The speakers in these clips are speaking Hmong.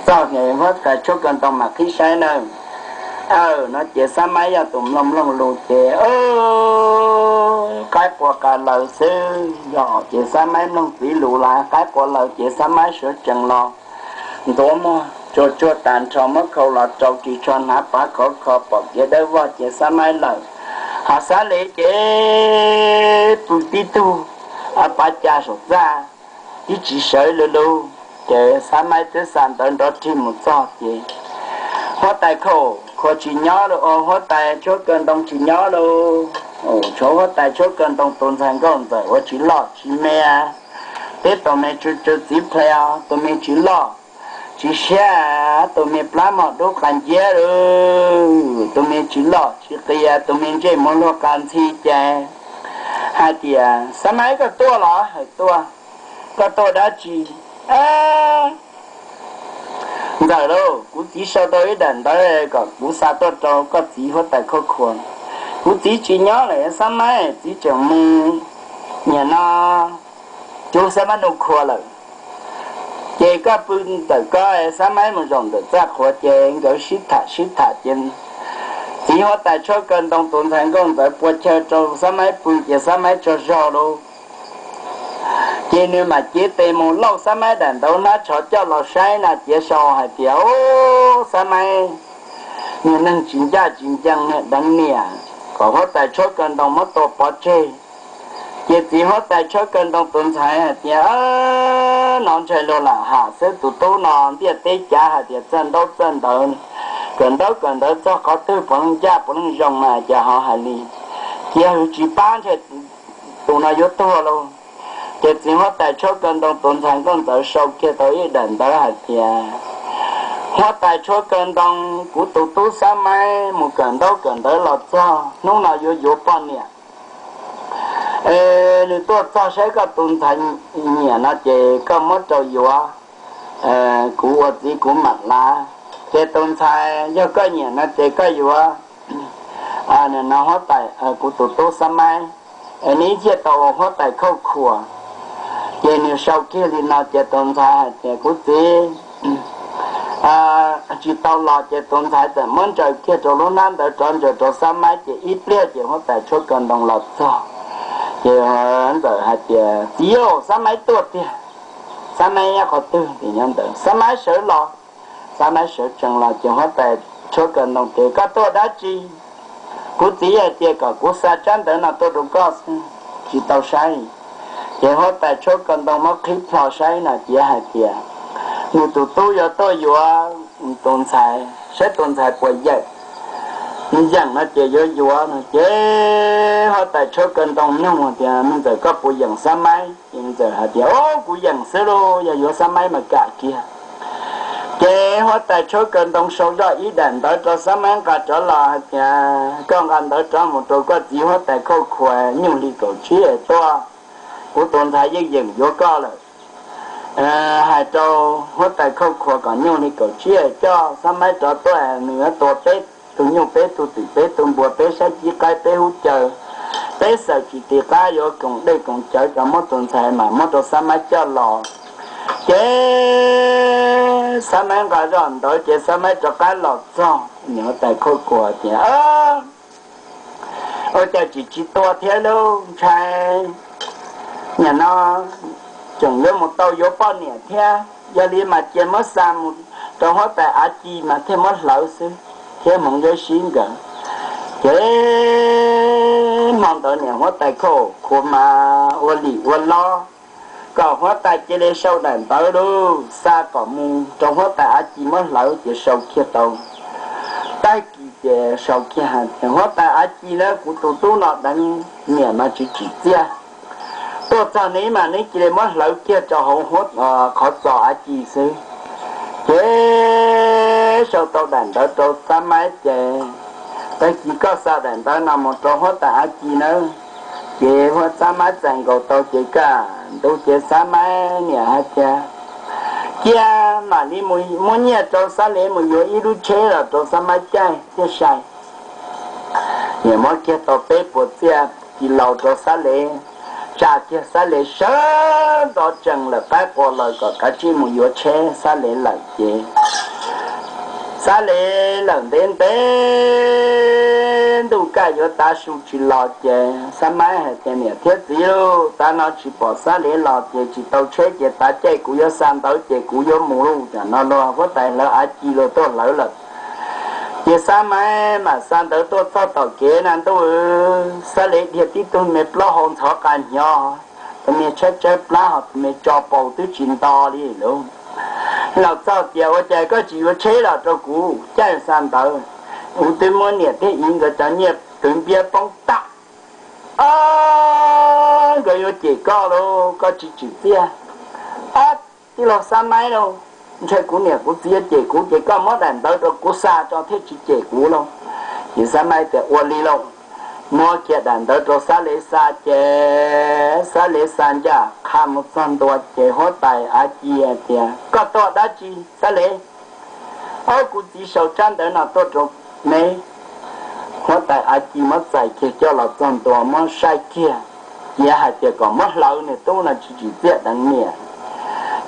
Txog ces huab tais Tshuab Kaw Ntoo mam qhib saib nawb. Aw, no ces Xab Maib yog tus mloog mloog lus ces qaib qua qa lawv xwb yog ces Xab Maib mloog txiv lus lawm qaib qua lawv ces Xab Maib sawv tsees los ntuav muag tsuag tsuag tas nrho muab khau los rau ris tsho hnav pav khov kho pom kev dawb vog ces Xab Maib lawm. Ho Xab Lev ces pw tib tug pav ca saum txaj tib tsis sawv lug lug. Ces Xab Maib twb xa ntawv nrov rhij mus txog ces huab tais Khauj Khuas tsis nyob lawm, huab tais Tshuab Kaw Ntoo tsis nyob lawm. Tshuav huab tais Tshuab Kaw Ntoo tus ntxhais nkauj ntxawm uas tsis loj tsis me, teb tus me tsw tsw txiv plhe, tus me tsis loj tsis siab, tus me plab mog dub qas nciab lawm, tus me tsis loj tsis qia, tus me ntsej muag luag qas ntxhi ces hais tias, Xab Maib, koj tuaj los? Hais, Tuaj. Koj tuaj dab tsi? Ntxawm lauj, kuv txiv sau tau ib daim ntawv kom kuv xa tuaj rau koj txiv huab tais Khauj Khuas. Kuv txiv tsis nyob lawm Xab Maib, txiv tseem mus, nim no cuv Xab Maib Nuj Khua lawm. Ces koj pw ntawm koj, Xab Maib mus zaum ntawm txaj qhuav ces nkawd sib tham sib tham ces txiv huab tais Tshuab Kaw Ntoo tus ntxhais nkauj ntxawm pua chaw rau Xab Maib pw ces Xab Maib tsaug zog lauj. Ces nws mam cev tes mus lauj Xab Maib daim ntawv hnab tshov coj los saib na ces sau hais tias, Ub, Xab Maib, niag neeg tsis ncaj tsis ncees, niag deev niam, kom huab tais Tshuab Kaw Ntoo muab tua pov tseg. Ces txiv huab tais Tshuab Kaw Ntoo tus ntxhais hais tias, No ntshai luag lam ham xwb, tus tub no ntiaj teb cav hais tias txawj ntaub txawj ntawv, kawm ntaub kawm ntawv txog qhov twg puav leej ncaj puav leej zoo na, ces ho hais li, cia hwv tsis pab ntshai tus no yuav tuag lauj. Ces txiv huab tais Tshuab Kaw Ntoo tus ntxhais nkauj ntxawm sau kiag tau ib daim ntawv hais tias, Huab tais Tshuab Kaw Ntoo, kuv tus tub Xab Maib mus kawm ntaub kawm ntawv los txog, hnub no yuav yuav poj niam. Nws tuaj txog saib koj tus ntxhais nyiam no ces koj muab rau yuav, kuv ua txiv kuv mam lav. Ces tus ntxhais yog koj nyiam no ces koj yuav, no huab tais, kuv tus tub Xab Maib, neb thiaj tau ua huab tais Khauj Khuas. Ces nws sau kiag li no ces tus ntxhais hais tias, Kuv txiv, tsis tau los. Ces tus ntxhais txawm muab ntsaws kiag rau lub hnab ntawd rov ntsaws rau Xab Maib ces ib pliag ces huab tais Tshuab Kaw Ntoo los txog. Ces ntxawm hais tias, Txiv, Xab Maib tuaj tiag. Xab Maib nyob qhov twg? Ces nyob ntawd. Xab Maib sawv los. Xab Maib sawv tsees los ces huab tais Tshuab Kaw Ntoo tias, Koj tuaj dab tsi? Kuv txiv hais tias kom kuv xa tsab ntawv no tuaj rau koj xwb, tsis tau saib. Ces huab tais Tshuab Kaw Ntoo muab qhib plho saib no ces hais tias, Nws tus tub yuav tuaj yuav tus ntxhais, saib tus ntxhais puas yeem. Yeem no ces yuav yuav no ces huab tais Tshuab Kaw Ntoo nug tias, Me ntxawm, koj puas yeem Xab Maib? Ces ntxawm hais tias, Ub, kuv yeem xwb lauj, yog yuav Xab Maib mas kam kiag. Ces huab tais Tshuab Kaw Ntoo sau zoj ib daim ntawv rau Xab Maib nqa rov los hais tias, Koj nqa ntawv rov mus rau koj txiv huab tais Khauj Khuas nyuj hli kaum tsib es tuaj, kuv tus ntxhais yeej yeem yuav koj lawm. Hais rau huab tais Khauj Khuas kom nyuj hli kaum tsib es coj Xab Maib rov tuaj, nws yuav tua peb tug nyuj, peb tug twm, peb tug npua, peb sab cib qaib, peb hub caw, peb xawm tsis ti qab yuav koom dej koom cawv cov muab tus ntxhais mas muab rau Xab Maib coj los. Ces Xab Maib nqa zoj ntawd ces Xab Maib rov qab los txog, huab tais Khauj Khuas tias, Ua cas tsis tsis tua thiab lauj, ntshai nim no tseem yuav mus tau yuav poj niam thiab. Yog li mas cia muab xa mus rau huab tais Av Ci mas thiaj muab hlawv xwb, thiab hmoov yuav sib nkawd. Ces hmo ntawd niam huab tais Khauj Khuas mas ua lim ua lob kom huab tais cia li sau daim ntawv lauj, xa kom mus rau huab tais Av Ci muab hlawv ces sau kiag tau. Tag kis ces sau kiag hais tias, Huab tais Av Ci na, kuv tus tub no deev niam mas tsis tsim txiaj. Tuaj txog neb mas neb cia li muab hlawv kiag rau hauv qhov txos Av Ci xwb. Ces sau tau daim ntawv rau Xab Maib ces, Tag kis koj xa daim ntawv no mus rau huab tais Av Ci nawb. Ces huab Xab Maib txais nkaus tau ces kaj ntug ces Xab Maib niam hais tias, Cia mam li muab nyiaj rau Xab Lev mus yuav ib lub tsheb los rau Xab Maib caij thiaj sai. Niam muab kiag tau peb puas txiaj ci laus rau Xab Lev, tsa kiag Xab Lev sawv ntxov tsees lawm qab qua lawm kom kav tsij mus yuav tsheb Xab Lev lawm ces Xab Lev lawm ntev ntev ntuj kaj yuav tav su tsis los ces Xab Maib hais tias, Niam thiab txiv lauj, tav no tsis pom Xab Lev los ces tsis tau tsheb ces tav caij kuv yuav xa ntawv ces kuv yuav mus lauj. Tam no los huab tais hlawv av ci los tuaj hlawv lawm. Ces Xab Maib mam xa ntawv tuaj txog tom kev na ntuj, Xab Lev dhia tib tug me plaub hau ntxhov qa hnyo, tus me tshaib tshaib plab ho tus me tso paus twb tsis nto li lauj. Los txog tias, Ua cas koj tsis yuav tsheb los rau kuv caij xa ntawv? Kuv twb muab niam thiab txiv nkawd cov nyiaj twv npiab poob tas. Ob, nkawd yuav cem koj lauj, koj tsis tsim txiaj. Ob, tij laug Xab Maib lauj, ntshe kuv niam kuv txiv yuav cem kuv ces koj muab daim ntawv rau kuv xa tso thiaj tsis cem kuv lauj. Ces Xab Maib tias, Ua li lauj. Muab kiag daim ntawv rau Xab Lev xa ces Xab Lev xa ncaj qha mus txog ntua ces huab tais av ci tias, Koj tuaj dab tsi Xab Lev? Ob, kuv txiv sau tsab ntawv no tuaj rau neb. Huab tais av ci muab txais kiag coj los txog ntua muab saib kiag, cia hais tias kom muab hlawv nws tub no tsis tsim txiaj deev niam.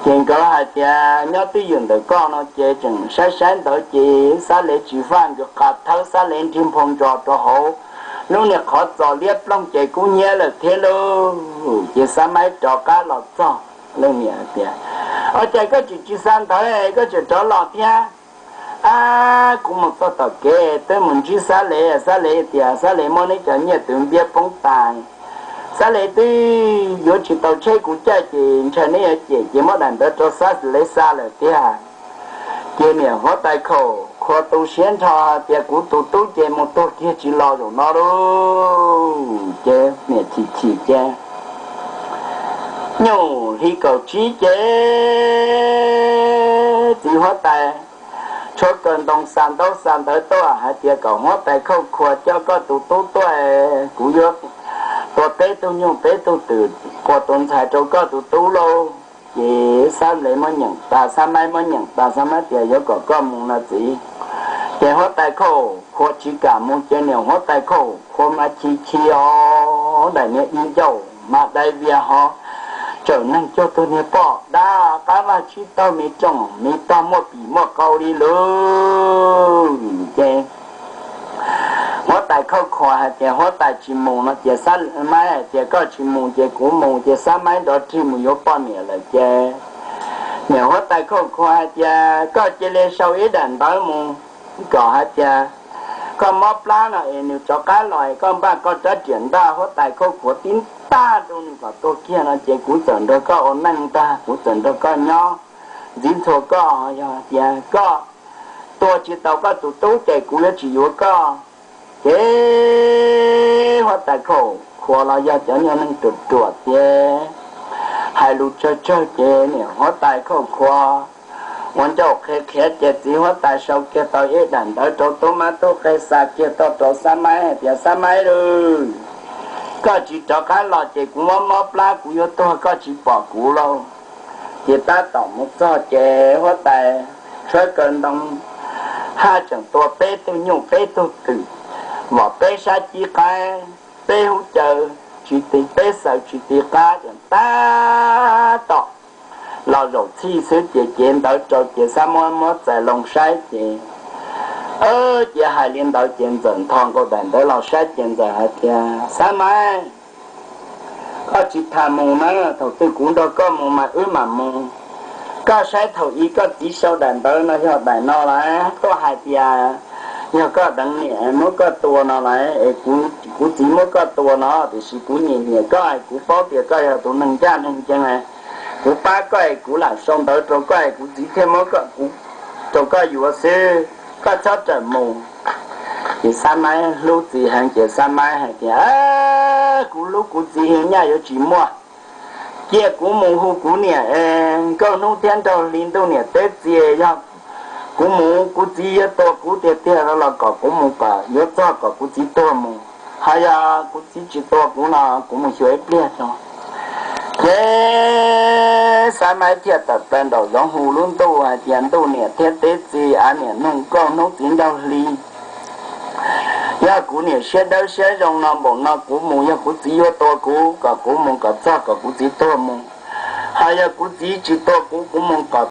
Ces nkawd hais tias, Nyob twj ywm ntawm koj no ces tseem saib saib ntawv ces Xab Lev tsis faj, nkawd qa thawb Xab Lev nrig nphoo ntsos rau hauv lub niag qhov txos liab ploog ces kub hnyiab lawm thiab lauj. Ces Xab Maib rov qab los txog, leej niam tias, Ua cas koj tsis tsis xa ntawv koj tseem rov los thiab? Ab, kuv mus txog tom kev twb mus ntsib Xab Lev, Xab Lev tias Xab Lev muab neb cov nyiaj twv npiab poob tas, Xab Lev twb yuav tsis tau tsheb kuv caij ces ntshe neb yuav cem ces muab daim ntawv rau Xab Lev xa lawm tiag. Ces niam huab tais khaum khuav tu siab nrho tias, Kuv tus tub ces mus tuag kiag tsis los zaum no lauj. Ces niam chim chim ces nyuj hli kaum tsib ces txiv huab tais tshuab kaw ntoo xa ntaub xa ntawv tuaj hais tias kom huab tais khauj khuav coj koj tus tub tuaj, kuv yuav tua peb tug nyuj peb tug twm quas tus ntxhais rau koj tus tub lauj. Ces Xab Lev muab nyeem tas, Xab Maib muab nyeem tas, Xab Maib tias, Yuav kom koj mus no txiv. Ces huab tais khauj khuav tsis kam mus ces niam huab tais khauj khuav mas chim chim os, daim niag ib ncauj mas dai vias ho tsawm neeg cuag tus niag poj dab qab vaj tsib taug me rooj me tog muaj pim muaj qau li lawm. Ces huab tais khauj khuav hais tias huab tais tsis mus no ces Xab Maib hais tias koj tsis mus ces kuv mus, ces Xab Maib nrov rhij mus yuav poj niam lawm ces niam huab tais khauj khuav hais tias koj cia li sau ib daim ntawv mus kom hais tias koj mob plab no es nws rov qab los es koj npaj koj rab riam ntaj. Huab tais khauj khuav tib ntaj rau nws kom tuag kiag no ces kuv txawm nrog koj ua neej ntag, kuv txawm nrog koj nyob ntxiv ntxhua koj. Yog tias koj tua tsis tau koj tus tub ces kuv yuav tsis yuav koj. Ces huab tais khauj khuav los yog cov nyuag neeg ruam ruam ces hais lus tsawg tsawg ces niam huab tais khauj khuav ua ncauj qhiav qhiav ces txiv huab tais sau kiag tau ib daim ntawv rau tub mab tub qhe xa kiag tuaj rau Xab Maib hais tias Xab Maib lauj, koj tsis rov qab los ces kuv mob mob plab kuv yuav tuag koj tsis pom kuv lauj. Ces tab tom mus txog ces huab tais tshuab kaw ntoo haj tseem tua peb tug nyuj peb tug twm, vom peb sab cib qaib, peb hub caw tsis ti, peb xaws tsis ti qab ces tab tom los zaum txhij xwb ces cev ntawv rau ces Xab Maib muab txais loo saib ces, ces hais li ntawd ces Ntxawm nthos nkaus daim ntawv los saib ces Ntxawm hais tias Xab Maib, koj tsis tas mus na, thaum twg kuv nrog koj mus mas wb mam mus. Koj saib thaum i koj txiv sau daim ntawv no yog daim no lawm, tuaj hais tias yog koj deev niam muab koj tua no lawm es kuv txiv muab koj tua no, tiam sis kuv nyiam nyiam koj es kuv paub tias koj yog tus neeg ncaj neeg ncees, kuv pab koj es kuv lam sau ntawv rau koj es kuv txiv thiaj muab rau koj yuav xwb, koj txhob rawm mus. Ces Xab Maib hlub txiv heev ces Xab Maib hais tias, Kuv hlub kuv txiv heev nyaj yuav tsis muaj. Cia kuv mus hu kuv niam es Nkauj Hnub thiab Nraug Hli ntuj niam teb txias, yog kuv mus kuv txiv yuav tua kuv tiag tiag los kom kuv mus kom yuav txog kom kuv txiv tuag mus. Ho yog kuv txiv tsis tua kuv no kuv mus xyuas ib pliag tso. Ces Xab Maib thiaj tawm plaws nraum zoov hu lub ntuj hais tias, Ntuj niam thiab teb txias, av niam nug Nkauj Hnub txiv Nraug Hli, Yog kuv niam siab dawb siab zoo no npaum no kuv mus, yog kuv txiv yuav tua kuv kom kuv mus kom txog kom kuv txiv tuag mus. Hos yog kuv txiv tsis tua kuv, kuv mus kom